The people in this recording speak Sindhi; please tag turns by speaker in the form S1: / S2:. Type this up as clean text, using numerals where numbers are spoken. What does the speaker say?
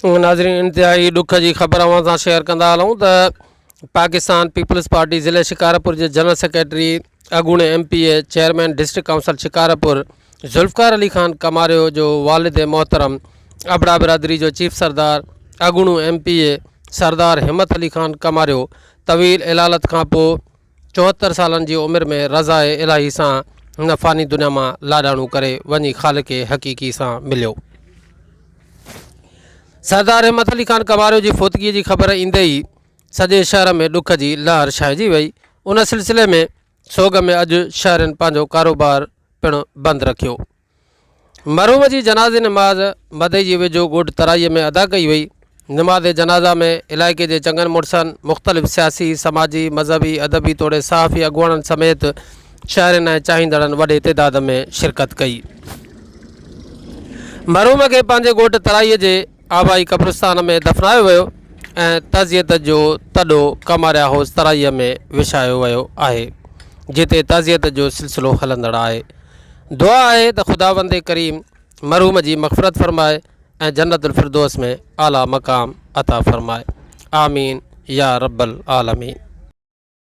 S1: ناظرين انتهائي ڏک جي خبر اوهان سان شيئر ڪندا هلون ته پاڪستان پيپلز پارٽي ضلعي شڪارپور جي جنرل سيڪريٽري اڳوڻي M P A chairman district council Shikarpur Zulfiqar Ali Khan Kamario جو والد محترم ابڙا برادري جو چيف سردار اڳوڻو ايم پي اي سردار همت علي خان ڪماريو طويل علالت کان پوء 74 سالن جي عمر ۾ رضاء الاهي سان هن فاني دنيا مان لاڏاڻو ڪري وڃي خالق حقيقي سان مليو. سردار همت علي خان ڪنواريو جي فوتگي جي خبر ايندي ئي سڄي شهر ۾ ڏک جي لهر ڇانئجي وئي. ان سلسلي ۾ سوڳ ۾ اڄ شهرين پنهنجو ڪاروبار پڻ بند رکيو. مرحوم جي جنازي نماز مدئي جي ويجهو ڳوٺ ترائيء ۾ ادا ڪئي وئي. نماز جنازه ۾ علائقي جي چڱن مڙسن، مختلف سياسي، سماجي، مذهبي، ادبي توڙي صحافي اڳواڻن سميت شهرين ۽ چاهيندڙن وڏي تعداد ۾ شرڪت ڪئي. مرحوم کي پنهنجي ڳوٺ ترائيء جي آبائي قبرستان ۾ دفنايو ويو ۽ تعزيت جو تڏو ڪماريا هائوس ترائيء ۾ وڇايو ويو آهي، جتي تعزيت جو سلسلو هلندڙ آهي. دعا آهي ته خداوند ڪريم مرحوم جي مغفرت فرمائي ۽ جنت الفردوس ۾ اعليٰ مقام عطا فرمائي. آمين يا رب العالمين.